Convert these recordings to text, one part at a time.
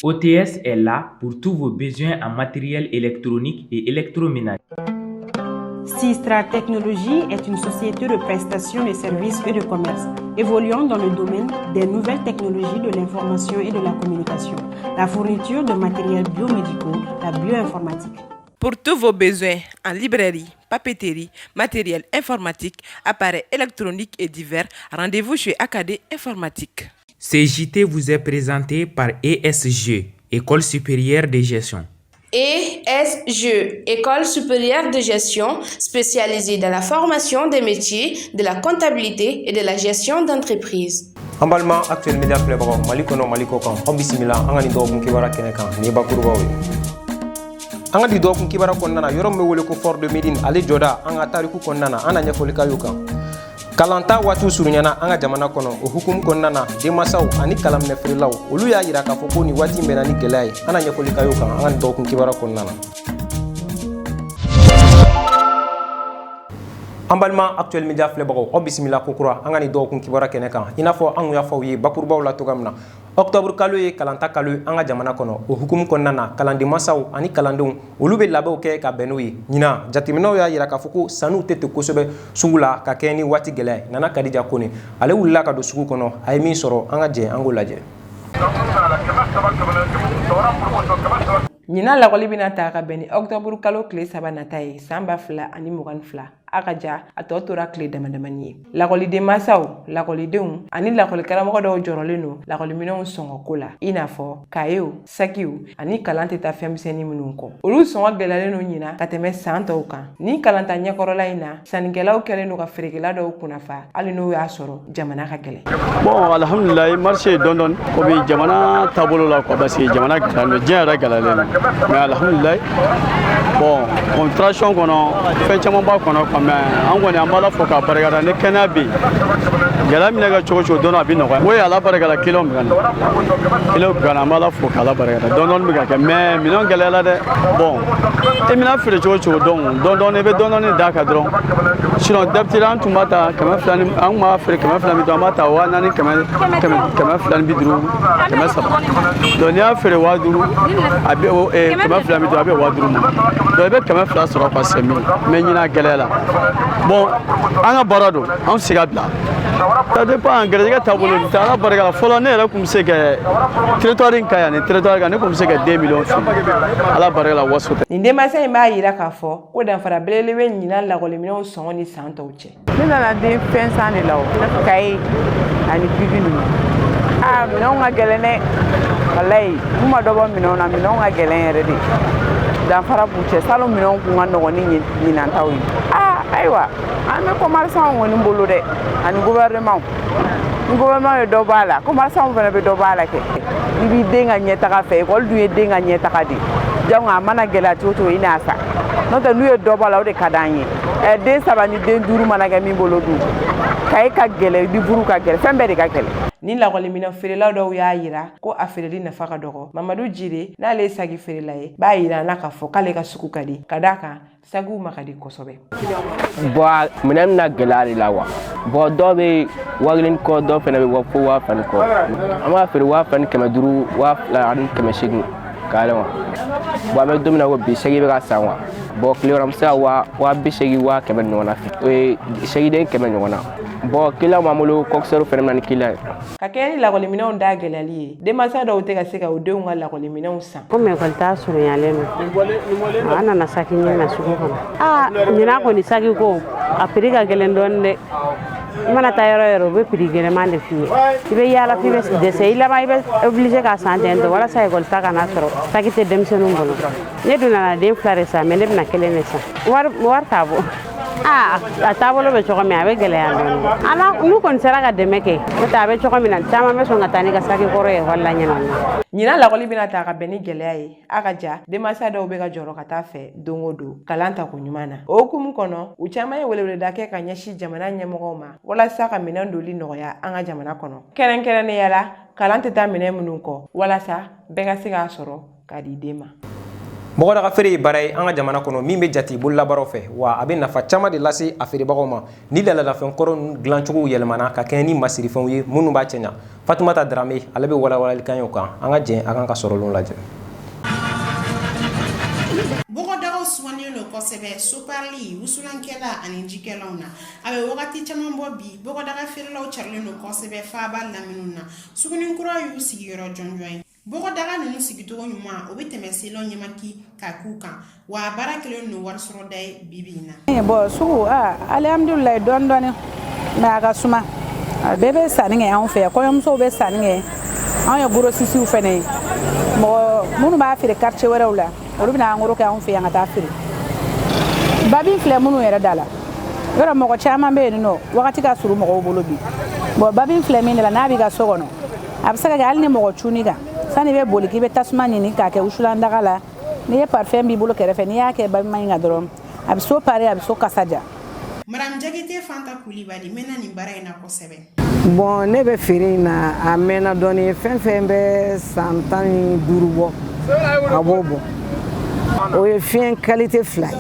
OTS est là pour tous vos besoins en matériel électronique et électroménager. Sistra Technologies est une société de prestation de services et de commerce évoluant dans le domaine des nouvelles technologies de l'information et de la communication, la fourniture de matériels biomédicaux, la bioinformatique. Pour tous vos besoins en librairie, papeterie, matériel informatique, appareils électroniques et divers, rendez-vous chez AKD Informatique. Ce JT vous est présenté par ESG, École supérieure de gestion. ESG, École supérieure de gestion spécialisée dans la formation des métiers de la comptabilité et de la gestion d'entreprise. An balima Actuel Media filɛbagaw, Mali kɔnɔ, Mali kɔ kan, aw bisimila an ka nin dɔgɔkun kibaruya kɛnɛ kan. Nin ye bakurubaw ye an ka di dɔgɔkun kibaruya kɔnɔna na. Yɔrɔ min bɛ wele ko Fort de Médine, ale jɔda an ka tariku kɔnɔna na, an na ɲɛfɔli k'a y'o kan. Kalanta waatiw surunyana an ka jamana kɔnɔ. O hukumu kɔnɔna na, denmasaw ani kalanminɛ feerelaw, olu y'a yira k'a fɔ ko nin waati bɛnna ni gɛlɛya ye. An na ɲɛfɔli k'a y'o kan an ka nin dɔgɔkun kibaruya kɔnɔna na. An balima Actuel Media filɛbagaw, aw bisimila kokura an ka nin dɔgɔkun kibaruya kɛnɛ kan. I n'a fɔ an kun y'a fɔ aw ye bakurubaw la cogoya min na, octobre kalo ye kalanta kalo ye an ka jamana kɔnɔ. O hukumu kɔnɔna na, kalandenmasaw ani kalandenw, olu bɛ labɛnw kɛ ka bɛn n'o ye. Ɲinan, jateminɛw y'a yira k'a fɔ ko sanuw tɛ ten kosɛbɛ sugu la ka kɛɲɛ ni waati gɛlɛya ye. Nana Kadija Kone, ale wulila ka don sugu kɔnɔ. A ye min sɔrɔ, an ka jɛ an k'o lajɛ. Ɲinan lakɔli bɛna ta ka bɛn ni octobre kalo tile 3 nata ye, san 2022. A ka ja a tɔ tora tile damadamani ye. Lakɔliden masaw, lakɔlidenw ani lakɔlikaramɔgɔ dɔw jɔrɔlen don lakɔliminɛnw sɔngɔko la, i n'a fɔ kayew, sakiw ani kalan tɛ taa fɛnmisɛnnin minnu kɔ. Olu sɔngɔ gɛlɛyalen don ɲinan ka tɛmɛ san tɔw kan. Ni kalanta ɲɛkɔrɔla in na, sannikɛlaw kɛlen don ka feerekɛla dɔw kunnafa, hali n'o y'a sɔrɔ jamana ka gɛlɛn. Bon, alhamdulilayi, marché dɔɔni dɔɔni komi jamana taabolo la quoi, parce que jamana gɛlɛyalen don, diɲɛ yɛrɛ gɛlɛyalen don, mais alhamdulilayi, bon, contraction kɔnɔ, fɛn caman b'a kɔnɔ quoi, mais an kɔni an b'Ala fo k'a barikada ni kɛnɛya bɛ yen. Gɛlɛya minɛ kɛ cogo cogo, don dɔ a bɛ nɔgɔya. O ye Ala barika la, kilo bɛ ka na, kilo bɛ ka na, an b'Ala fo k'Ala barikada. Dɔɔni dɔɔni bɛ ka kɛ, mais minɛn gɛlɛyara dɛ. Bon, i bɛna feere cogo cogo, donc dɔɔni dɔɔni, i bɛ dɔɔni dɔɔni d'a kan dɔrɔn. Sinon d'habitude an tun b'a ta 200 ni, an tun b'a feere 250, an b'a ta 4000, kɛmɛ kɛmɛ 250, 300. Donc n'i y'a feere 5000, a bɛ 250, a bɛ 5000 ma. Donc i bɛ 200 sɔrɔ quoi, c'est mieux. Mais ɲinan gɛlɛya la. Bon, an ka baara don, an tɛ se ka bila. Ça dépend gɛrɛsɛgɛ taabolo tɛ. Ala barika la, fɔlɔ ne yɛrɛ tun bɛ se ka trottoir in ka yan, ni trottoir kan, ne tun bɛ se ka 2 millions feere. Ala barika la, waso tɛ. Nin denmansa in b'a yira k'a fɔ ko danfara belebele bɛ ɲinan lakɔliminɛnw sɔngɔ ni san tɔw cɛ. Ne nana den fɛn san de la, o kaye ani biki ninnu. Aa, minɛnw ka gɛlɛn dɛ, walayi, n'u ma dɔ bɔ minɛnw na, minɛnw ka gɛlɛn yɛrɛ de. Danfara b'u cɛ, salon minɛnw kun ka nɔgɔn ni ɲinan taw ye. Aa, ayiwa, an bɛ commerçant kɔni bolo dɛ, ani gouvernement. Ni gouvernement ye dɔ bɔ a la, commerçant fana bɛ dɔ bɔ a la kɛ. I b'i den ka ɲɛtaga fɛ, ekɔli dun ye den ka ɲɛtaga de ye. Donc a mana gɛlɛya cogo cogo, i n'a sa. N'o tɛ, n'u ye dɔ bɔ a la, o de ka d'an ye. Ɛ, den saba ni den duuru mana kɛ min bolo dun, kaye ka gɛlɛn, livre ka gɛlɛn, fɛn bɛɛ de ka gɛlɛn. Ni lakɔliminɛn feerela dɔw y'a yira ko a feereli nafa ka dɔgɔ. Mamadu Jire, n'ale ye sagi feerela ye, b'a yira an na k'a fɔ k'ale ka sugu ka di, ka d'a kan sagiw ma ka di kosɛbɛ. Bon, minɛn bɛna gɛlɛya de la wa. Bon, dɔw bɛ 1000 kɔ, dɔw fana bɛ fo 2000 ni kɔ. An b'a feere 2500, 2800 k'ale wa. Bon, an bɛ don min na ko bi, segi bɛ ka san wa. Bon, tile wɛrɛ an bɛ se ka 80 000, 100 000 ɲɔgɔn na, o ye segiden 100 ɲɔgɔn na. Bon, client b'an bolo, coxeur fana bɛ na ni client ye. Ka kɛɲɛ ni lakɔliminɛnw da gɛlɛyali ye, denmansa dɔw tɛ ka se ka u denw ka lakɔliminɛnw san. Komi ekɔli ta surunyalen don, an nana saki ɲini na sugu kɔnɔ. Aa, ɲinan kɔni saki ko a prix ka gɛlɛn dɔɔni dɛ. I mana taa yɔrɔ yɔrɔ, u bɛ prix gɛlɛman de f'i ye. I bɛ yaala f'i bɛ dɛsɛ, i laban i bɛ obligé k'a san ten tɔ, walasa ekɔli ta kana sɔrɔ saki tɛ denmisɛnninw bolo. Ne dun nana den fila de san, mais ne bɛna kelen de san. Wari t'a bɔ. Aa, a taabolo bɛ cogo min, a bɛ gɛlɛya dɔɔni. Ala n'u kɔni sera ka dɛmɛ kɛ, n'o tɛ a bɛ cogo min na, caman bɛ sɔn ka taa n'i ka saki kɔrɔ ye ekɔli la ɲinan. Ɲinan lakɔli bɛna ta ka bɛn ni gɛlɛya ye. A ka ja denmansa dɔw bɛ ka jɔrɔ ka taa fɛ don o don kalan ta ko ɲuman na. O hukumu kɔnɔ, u caman ye weleweleda kɛ ka ɲɛsin jamana ɲɛmɔgɔw ma walasa ka minɛn doli nɔgɔya an ka jamana kɔnɔ, kɛrɛnkɛrɛnnenya la kalan tɛ taa minɛn minnu kɔ, walasa bɛɛ ka se k'a sɔrɔ k'a di den ma. Bɔgɔdaga feere ye baara ye an ka jamana kɔnɔ min bɛ jate bololabaaraw fɛ, wa a bɛ nafa caman de lase a feerebagaw ma ni laadalafɛn kɔrɔ ninnu dilancogow yɛlɛmana ka kɛɲɛ ni masirifɛnw ye minnu b'a cɛɲa. Fatumata Darame, ale bɛ walawalali kan ye o kan. An ka jɛn a kan ka sɔrɔlenw lajɛ. Bɔgɔdagaw sugandilen don kosɛbɛ soparili, wusulankɛla ani jikɛlaw na. A bɛ wagati caman bɔ bi, bɔgɔdaga feerelaw carilen don kosɛbɛ faaba laminiw na. Suguninkura y'u sigiyɔrɔ jɔnjɔn ye. Bɔgɔdaga ninnu sigicogo ɲuman, o bɛ tɛmɛ selon ɲɛmaki ka k'u kan, wa a baara kɛlen don wari sɔrɔda ye bi bi in na. Bon, sugu, aa, alihamudulilayi, dɔɔni dɔɔni, mais a ka suma. A bɛɛ bɛ sanni kɛ anw fɛ yan. Kɔɲɔmusow bɛ sanni kɛ, anw ye grossistew fɛnɛ ye. Mɔgɔ minnu b'a feere quartier wɛrɛw la, olu bɛna en gros kɛ anw fɛ yan ka taa feere. Babi filɛ minnu yɛrɛ da la, yɔrɔ mɔgɔ caman bɛ yen nɔ, wagati ka surun mɔgɔw bolo bi. Bon, babi filɛ min de la, n'a b'i ka so kɔnɔ, a bɛ se ka kɛ hali ni mɔgɔ cunni kan, sani i bɛ boli k'i bɛ tasuma ɲini k'a kɛ wusulan daga la, n'i ye parfum b'i bolo kɛrɛfɛ, n'i y'a kɛ babima in kan dɔrɔn, a bɛ so pari, a bɛ so kasa ja. Madame Jakite Fanta Kulibali mɛnna nin baara in na kosɛbɛ. Bon, ne bɛ feere in na, a mɛnna dɔɔni. Fɛn fɛn bɛ san 15 bɔ, a b'o bɔ. O ye fiɲɛ qualité fila ye.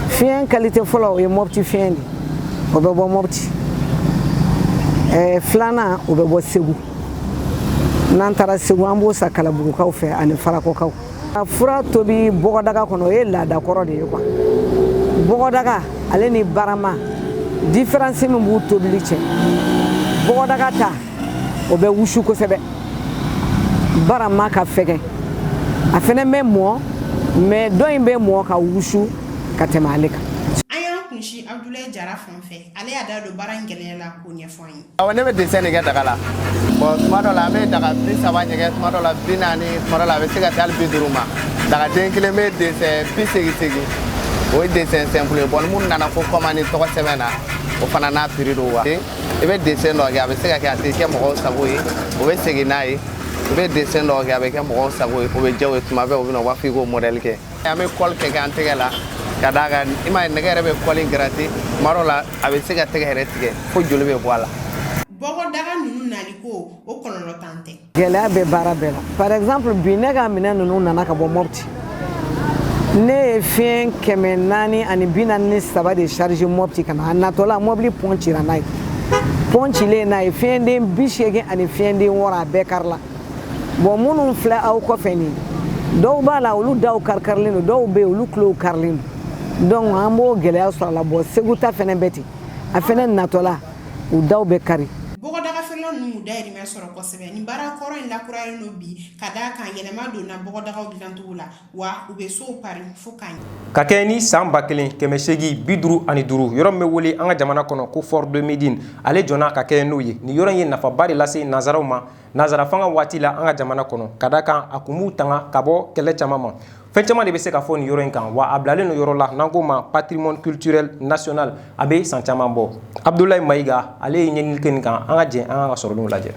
Fiɲɛ qualité fɔlɔ, o ye Mɔpti fiɲɛ de, o bɛ bɔ Mɔpti. Filanan, o bɛ bɔ Segu. N'an taara Segu, an b'o san Kalabugukaw fɛ ani Farakɔkaw. A fura tobi bɔgɔdaga kɔnɔ, o ye laada kɔrɔ de ye quoi. Bɔgɔdaga ale ni barama, différence min b'u tobili cɛ, bɔgɔdaga ta, o bɛ wusu kosɛbɛ. Barama ka fɛgɛn, a fɛnɛ bɛ mɔ, mais dɔ in bɛ mɔ ka wusu ka tɛmɛ ale kan. An y'an kunsi Abudulayi Jara fan fɛ. Ale y'a da don baara in gɛlɛya la k'o ɲɛfɔ an ye. Awɔ, ne bɛ dessin de kɛ daga la. Bon, tuma dɔ la, an bɛ daga 30 ɲɛgɛn, tuma dɔ la 40, tuma dɔ la a bɛ se ka se hali 50 ma. Dagaden kelen bɛ dessin 80 segin, o ye dessin simple ye. Bon, ni minnu nana ko commande tɔgɔ sɛbɛn na, o fana n'a prix don wa. I bɛ dessin dɔ kɛ, a bɛ se ka kɛ a tɛ kɛ mɔgɔw sago ye, o bɛ segin n'a ye. I bɛ dessin dɔw kɛ, a bɛ kɛ mɔgɔw sago ye, o bɛ diya u ye. Tuma bɛɛ u bɛ na, u b'a fɔ i k'o modèle kɛ. An bɛ colle kɛ an tɛgɛ la, ka d'a kan i m'a ye, nɛgɛ yɛrɛ bɛ colle gratter. Tuma dɔ la, a bɛ se ka tɛgɛ yɛrɛ tigɛ fo joli bɛ bɔ a la. Bɔgɔdaga ninnu nali ko, o kɔlɔlɔ tan tɛ. Gɛlɛya bɛ baara bɛɛ la. Par exemple, bi ne ka minɛn ninnu nana ka bɔ Mɔpti. Ne ye fiɲɛ 443 de charge Mɔpti ka na. A natɔla, mɔbili pont cira n'a ye. Pont cilen n'a ye, fiɲɛden 80 ani fiɲɛden 6, a bɛɛ karila. Bon, minnu filɛ aw kɔfɛ nin, dɔw b'a la, olu daw karikarilen don, dɔw bɛ yen, olu tulow karilen don. Donc an b'o gɛlɛya sɔrɔ a la. Bon, Segu ta fɛnɛ bɛ ten, a fɛnɛ natɔla, u daw bɛ kari. Bɔgɔdaga feerelaw ninnu dayirimɛ sɔrɔ kosɛbɛ. Nin baara kɔrɔ in lakurayalen don bi, ka d'a kan yɛlɛma donna bɔgɔdagaw dilancogo la, wa u bɛ sow pari fo k'a ɲɛ. Ka kɛ ni san 1855, yɔrɔ min bɛ wele an ka jamana kɔnɔ ko Fort de Médine, ale jɔnna ka kɛ n'o ye. Nin yɔrɔ in ye nafaba de lase nanzaraw ma nanzara fanga waati la an ka jamana kɔnɔ, ka da kan a kun b'u tanga ka bɔ kɛlɛ caman ma. Fɛn caman de bɛ se ka fɔ nin yɔrɔ in kan, wa a bilalen don yɔrɔ la n'an k'o ma patrimoine culturel national, a bɛ san caman bɔ. Abdoulaye Mayiga, ale ye ɲɛɲinili kɛ nin kan. An ka jɛ an ka sɔrɔlenw lajɛ.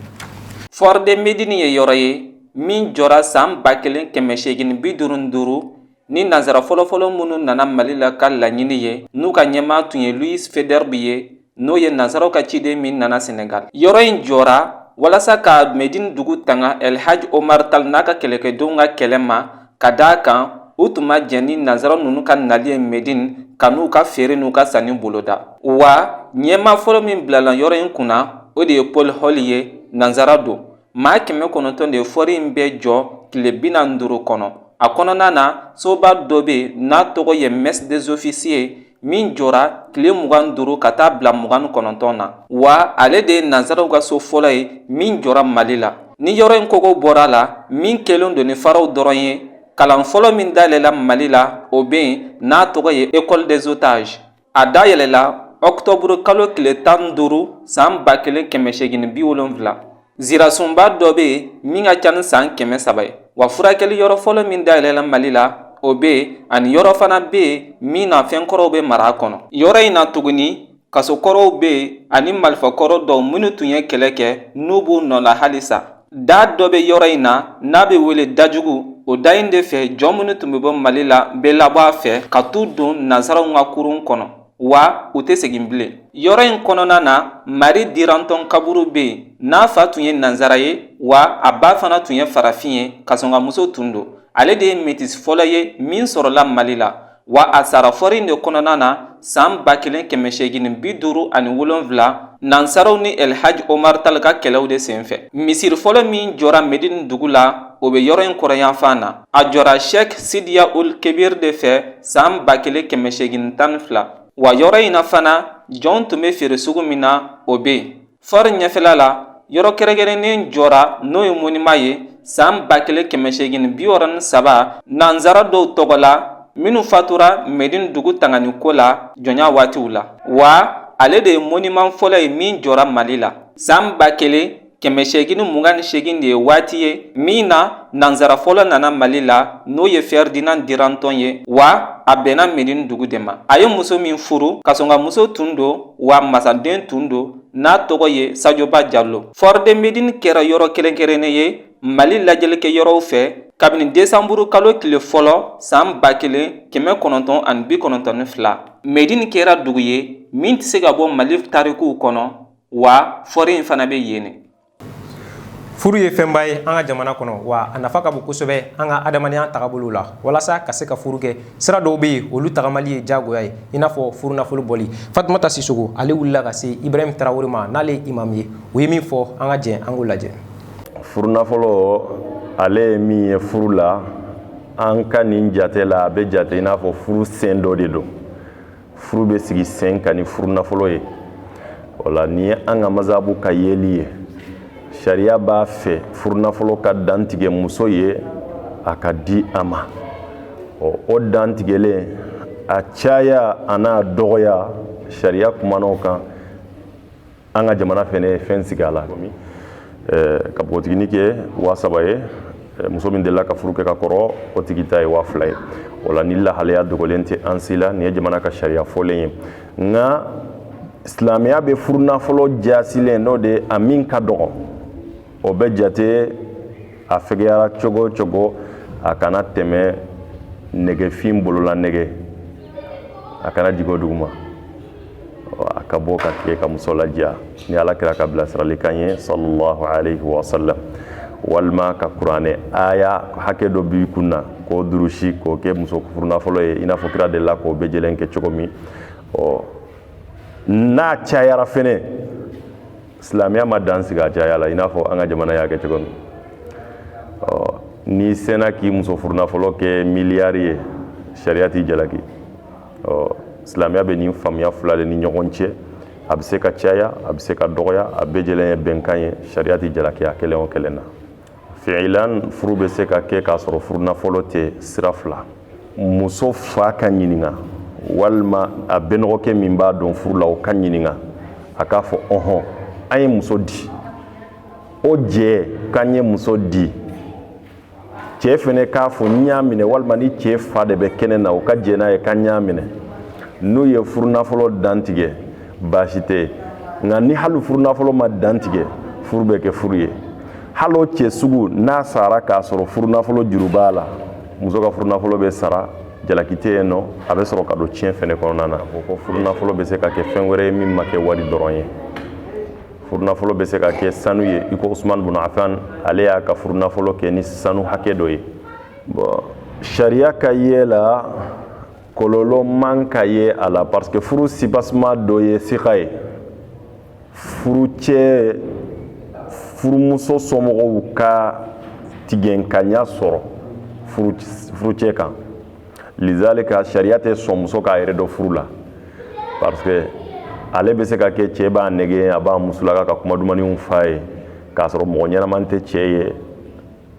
Fort de Médine ye yɔrɔ ye min jɔra san 1855 ni nanzara fɔlɔfɔlɔ minnu nana Mali la ka laɲini ye, n'u ka ɲɛmaa tun ye Louis Faidherbe ye, n'o ye nanzaraw ka ciden min nana Senegal. Yɔrɔ in jɔra walasa ka Medine dugu tanga El Hadj Omar Tall n'a ka kɛlɛkɛdenw ka kɛlɛ ma, ka d'a kan u tun ma jɛn ni nanzaraw ninnu ka nali ye Medine ka n'u ka feere n'u ka sanni boloda. Wa ɲɛmaa fɔlɔ min bilala yɔrɔ in kunna, o de ye Paul Hol ye, nanzara don. Maa 900 de ye fɔri in bɛɛ jɔ tile 45 kɔnɔ. A kɔnɔna na, soba dɔ bɛ yen n'a tɔgɔ ye Mess des Officiers, min jɔra tile 25 ka taa bila 29 na, wa ale de ye nanzaraw ka so fɔlɔ ye min jɔra Mali la. Ni yɔrɔ in kogo bɔra a la, min kɛlen don ni faraw dɔrɔn ye, kalan fɔlɔ min dayɛlɛla Mali la, o bɛ yen n'a tɔgɔ ye École des Otages. A dayɛlɛla ɔkutɔburu kalo tile 15 san 1870. Zirasunba dɔ bɛ yen min ka ca ni san 300 ye, wa furakɛli yɔrɔ fɔlɔ min dayɛlɛla Mali la, o bɛ yen, ani yɔrɔ fana bɛ yen min na fɛnkɔrɔw bɛ mara a kɔnɔ. Yɔrɔ in na tuguni, kasokɔrɔw bɛ yen ani malifakɔrɔ dɔw minnu tun ye kɛlɛ kɛ, n'u b'u nɔ la halisa. Da dɔ bɛ yɔrɔ in na n'a bɛ wele dajugu. O da in de fɛ, jɔn minnu tun bɛ bɔ Mali la bɛ labɔ a fɛ ka t'u don nansaraw ka kurun kɔnɔ, wa u tɛ segin bilen. Yɔrɔ in kɔnɔna na, Marie Duranton kaburu bɛ yen, n'a fa tun ye nansara ye, wa a ba fana tun ye farafin ye, kasɔnkamuso tun don. Ale de ye métis fɔlɔ ye min sɔrɔla Mali la, wa a sara fɔri in de kɔnɔna na san 1857, nansaraw ni Elhaj Omar Tal ka kɛlɛw de senfɛ. Misiri fɔlɔ min jɔra Medine dugu la, o bɛ yɔrɔ in kɔrɔnyanfan na. A jɔra Sheikh Sidiya Ul Kebir de fɛ san 1812. Wa yɔrɔ in na fana, jɔnw tun bɛ feere sugu min na, o bɛ yen. Fɔri ɲɛfɛla la, yɔrɔ kɛrɛnkɛrɛnnen jɔra, n'o ye monument ye, san 1863, nansara dɔw tɔgɔ la minnu fatura Medine dugu tangani ko la jɔnya waatiw la. Wa ale de ye monument fɔlɔ ye min jɔra Mali la. San 1828 de ye waati ye min na nansara fɔlɔ nana Mali la, n'o ye Ferdinand Duranton ye, wa a bɛnna Medine dugu de ma. A ye muso min furu, kasɔngamuso tun don, wa masaden tun don, n'a tɔgɔ ye Sajoba Jalo. Fort de Medine kɛra yɔrɔ kɛrɛnkɛrɛnnen ye Mali lajɛlikɛ yɔrɔw fɛ kabini desanburu kalo tile fɔlɔ san 1992. Medine kɛra dugu ye min tɛ se ka bɔ Mali tarikuw kɔnɔ, wa fɔri in fana bɛ yen de. Furu ye fɛnba ye an ka jamana kɔnɔ, wa a nafa ka bon kosɛbɛ an ka adamadenya tagabolo la. Walasa ka se ka furu kɛ, sira dɔw bɛ yen, olu tagamali ye diyagoya ye, i n'a fɔ furunafolo bɔli. Fatumata Sisoko, ale wulila ka se Ibrahim Tarawele ma, n'ale ye imam ye. U ye min fɔ, an ka jɛ an k'o lajɛ. Furunafolo, ale ye min ye furu la, an ka nin jate la, a bɛ jate i n'a fɔ furu sen dɔ de don. Furu bɛ sigi sen kan ni furunafolo ye. O la, nin ye an ka mazabu ka yeli ye. Sariya b'a fɛ furunafolo ka dantigɛ muso ye, a ka di a ma. Ɔ, o dantigɛlen, a caya a n'a dɔgɔya, sariya kumana o kan. An ka jamana fɛnɛ ye fɛn sigi a la, ka npogotigini kɛ 3000 ye. Muso min delila ka furu kɛ ka kɔrɔ, o tigi ta ye 2000 ye. O la, ni lahalaya dogolen tɛ an si la, nin ye jamana ka sariya fɔlen ye. Nka silamɛya bɛ furunafolo jaasilen, n'o de a min ka dɔgɔ, o bɛ jate a fɛgɛyara cogo o cogo, a kana tɛmɛ nɛgɛfin bolola nɛgɛ, a kana jigin o duguma, a ka bɔ ka kɛ ka muso ladiya ni Ala kira ka bilasiralikan ye, sallallahu alaihi wa sallam, walima ka kuranɛ aya hakɛ dɔ b'i kun na k'o durusi k'o kɛ muso furunafolo ye, i n'a fɔ kira delila k'o bɛɛ jɛlen kɛ cogo min. Ɔ, n'a cayara fɛnɛ, silamɛya ma dan sigi a caya la, i n'a fɔ an ka jamana y'a kɛ cogo min. Ɔ, n'i sena k'i muso furunafolo kɛ miliyari ye, sariya t'i jalaki. Ɔ, silamɛya bɛ nin faamuya fila de ni ɲɔgɔn cɛ. A bɛ se ka caya, a bɛ se ka dɔgɔya, a bɛɛ jɛlen ye bɛnkan ye, sariya t'i jalaki a kelen o kelen na. Fiilan, furu bɛ se ka kɛ k'a sɔrɔ furunafolo tɛ, sira fila: muso fa ka ɲininka, walima a bɛnɔgɔkɛ min b'a dɔn furu la, o ka ɲininka, a k'a fɔ: ɔhɔn, an ye muso di. O jɛ k'an ye muso di, cɛ fɛnɛ k'a fɔ: n y'a minɛ. Walima ni cɛ fa de bɛ kɛnɛ na, o ka jɛ n'a ye k'an y'a minɛ. N'u ye furunafolo dantigɛ, baasi tɛ. Nka ni hali furunafolo ma dantigɛ, furu bɛ kɛ furu ye. Hali o cɛ sugu n'a sara k'a sɔrɔ furunafolo juru b'a la, muso ka furunafolo bɛ sara, jalaki tɛ yen nɔ. A bɛ sɔrɔ ka don tiɲɛ fɛnɛ kɔnɔna na. O ko furunafolo bɛ se ka kɛ fɛn wɛrɛ ye min ma kɛ wari dɔrɔn ye. Furunafolo bɛ se ka kɛ sanu ye, i ko Usman bun Affan, ale y'a ka furunafolo kɛ ni sanu hakɛ dɔ ye. Bon, sariya ka ye la, kɔlɔlɔ man ka ye a la, parce que furu sibasuma dɔ ye sika ye. Furucɛ, furumuso somɔgɔw ka tigɛnkanya sɔrɔ furucɛ kan. Lizalika, sariya tɛ sɔn muso k'a yɛrɛ dɔn furu la, parce que ale bɛ se ka kɛ cɛ b'a nɛgɛ, a b'a musulaka ka kuma dumanniw f'a ye, k'a sɔrɔ mɔgɔ ɲɛnaman tɛ cɛ ye,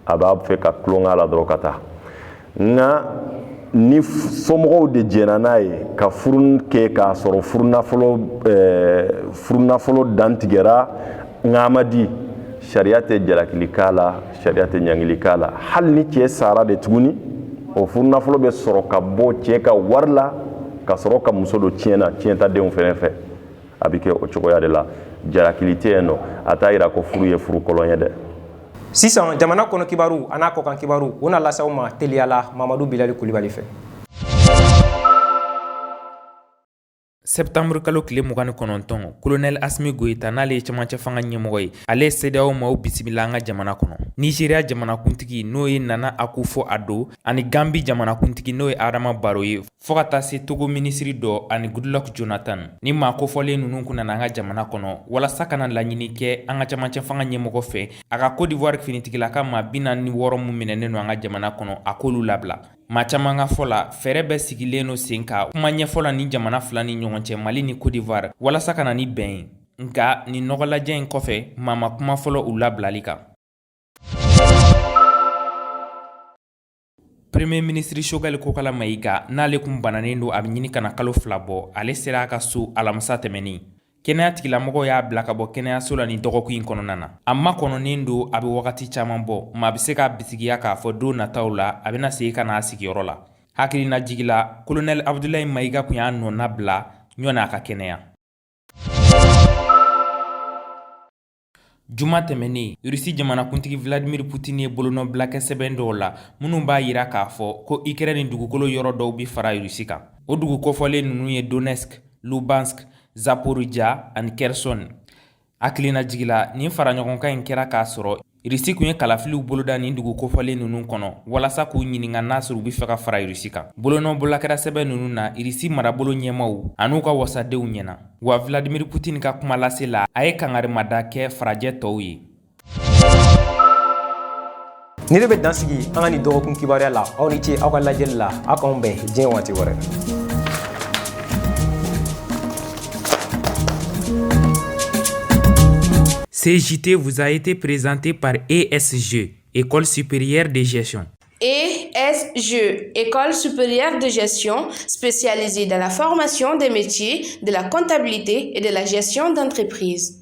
a b'a fɛ ka tulonk'a la dɔrɔn ka taa. Nka ni somɔgɔw de jɛnna n'a ye ka furu kɛ k'a sɔrɔ furunafolo dantigɛra, nka a ma di, sariya tɛ jalakili k'a la, sariya tɛ ɲangili k'a la. Hali ni cɛ sara de tuguni, o furunafolo bɛ sɔrɔ ka bɔ cɛ ka wari la ka sɔrɔ ka muso don tiɲɛ na, tiɲɛtadenw fɛnɛ fɛ. A bɛ kɛ o cogoya de la, jalakili tɛ yen nɔ. A t'a yira ko furu ye furu kɔlɔn ye dɛ. Sisan, jamana kɔnɔ kibaru a n'a kɔkan kibaru, o na lase aw ma teliya la Mamadu Bilali Kulibali fɛ. Septembre kalo tile 29, Colonel Asimi Goyita, n'ale ye cɛmancɛ fanga ɲɛmɔgɔ ye, ale ye CEDEAO maaw bisimila an ka jamana kɔnɔ. Nizeriya jamanakuntigi n'o ye Nana Akufo Addo ani Gambi jamanakuntigi n'o ye Adama Barrow ye, fo ka taa se Togo minisiri dɔ ani Goodluck Jonathan. Ni maa kofɔlen ninnu kun nana an ka jamana kɔnɔ walasa ka na laɲini kɛ an ka camancɛ fanga ɲɛmɔgɔ fɛ, a ka Cote d'Ivoire finitigilaka maa 46 min minɛnen don an ka jamana kɔnɔ, a k'olu labila. Maa caman ka fɔ la, fɛɛrɛ bɛɛ sigilen don sen kan kuma ɲɛfɔ la ni jamana fila ni ɲɔgɔn cɛ, Mali ni Cote d'Ivoire, walasa ka na ni bɛn ye. Nka nin nɔgɔlajɛ in kɔfɛ, maa ma kuma fɔlɔ u labilali kan. Premier ministre Choguel Kokalla Maïga, n'ale kun bananen don a bɛ ɲini ka na kalo 2 bɔ, ale sera a ka so alamisa tɛmɛnen. Kɛnɛya tigilamɔgɔw y'a bila ka bɔ kɛnɛyaso la nin dɔgɔkun in kɔnɔna na. A makɔnɔnen don a bɛ wagati caman bɔ, maa bɛ se k'a bisigiya k'a fɔ don nataw la a bɛna segin ka na a sigiyɔrɔ la. Hakilinajigi la, Colonel Abdoulaye Maïga kun y'a nɔna bila ɲɔni a ka kɛnɛya. Juma tɛmɛnen, Irisi jamanakuntigi Vladimir Putin ye bolonɔbila kɛ sɛbɛn dɔw la minnu b'a jira k'a fɔ ko Ukraine dugukolo yɔrɔ dɔw bɛ fara Irisi kan. O dugu kofɔlen ninnu ye Donetsk, Luhansk, Zaporizhia ani Kherson. Hakilinajigi la, nin faraɲɔgɔnkan in kɛra k'a sɔrɔ Irisi kun ye kalafiliw boloda nin dugu kofɔlen ninnu kɔnɔ walasa k'u ɲininka n'a sɔrɔ u bɛ fɛ ka fara Irisi kan. Bolonɔbila kɛra sɛbɛn ninnu na Irisi marabolo ɲɛmaaw an'u ka wasadenw ɲɛna. Wa Vladimir Putin ka kuma lase la, a ye kangarimada kɛ farajɛ tɔw ye. Nin de bɛ dan sigi an ka nin dɔgɔkun kibaruya la. Aw ni ce aw ka lajɛli la. Aw k'anw bɛn diɲɛ waati wɛrɛ. Ce JT vous a été présenté par ESG, École supérieure de gestion. ESG, École supérieure de gestion spécialisée dans la formation des métiers de la comptabilité et de la gestion d'entreprise.